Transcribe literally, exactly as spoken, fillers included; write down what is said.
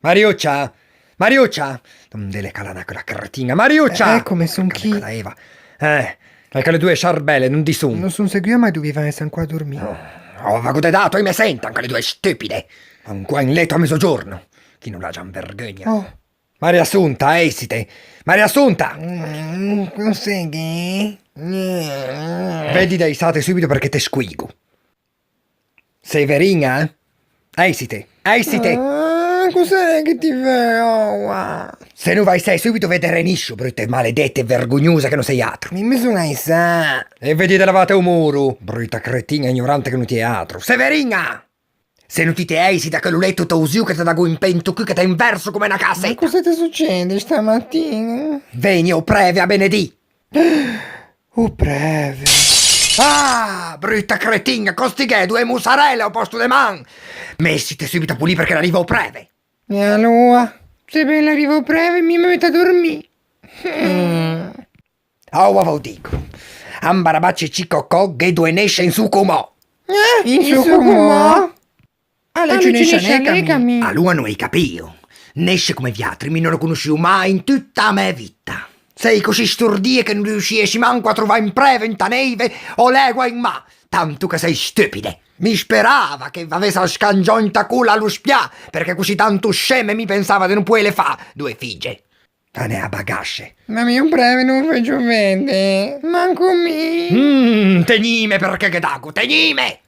Mariuccia! Mariuccia! Dond'e l'é che a l'é anà quella cretiña? Mariuccia! Eh, eccome, son chì. Eva. Eh, e chelle doe sciarbelle, dond'i son? No son seguo, ma e dovivan esse ancora dormio. Oh, vago de dâ, i me sentan, chelle doe stupide! Ancora in leto a mezogiorno! Chi no l'aggio vergogna! Oh. Maria Assunta, eisite! Maria Assunta! Mm, cos'é che... Vedi de eisâte subito perché te scuigo. Severin-a? Eisite! Eisite! Ah, cos'é che ti veu oua? Se no v'aisæ subito ve dereniscio, brute maledete, vergognose che no sei atro. Mi me son aisà. E vedi de lavâte o moro, bruta cretiña ignorante che no ti è atro. Severin-a! Se no ti te eisi da quello letto, te o zio che te dago un pê into cû che te inverso come na caseta. Ma cosa te succede stamatiña? Vegni, o preve, a benedì! O preve. Ah, bruta cretiña, cos'ti gh'é, doe mozzarelle ao posto de man? Mesite subito a pulî perché l'arriva o preve. E aloa, se ben l'arriva o preve, mi me meto a dormî. Mm. Oua v'o digo. Ambarabacce cicocò, ghe doe nesce in su comò. Eh? In su comò? A l'é ciù nescia neca mi. Aloa no ei capio. Nesce come viatri mi no lo conoscio mai in tuta a mê vita. Sei coscì stordie che no riusciesci manco a trovâ un preve inta neive o l'ægua in mà, tanto che sei stupide. Mi sperava che v'avesse scangiou inta cola a lo spiâ, perché coscì tanto sceme mi pensava de no poeile fâ doe fije. Fane a bagasce. Ma mi o preve no o veggio vede, manco mi. Mm, tegnime perché ghe dago, tegnime!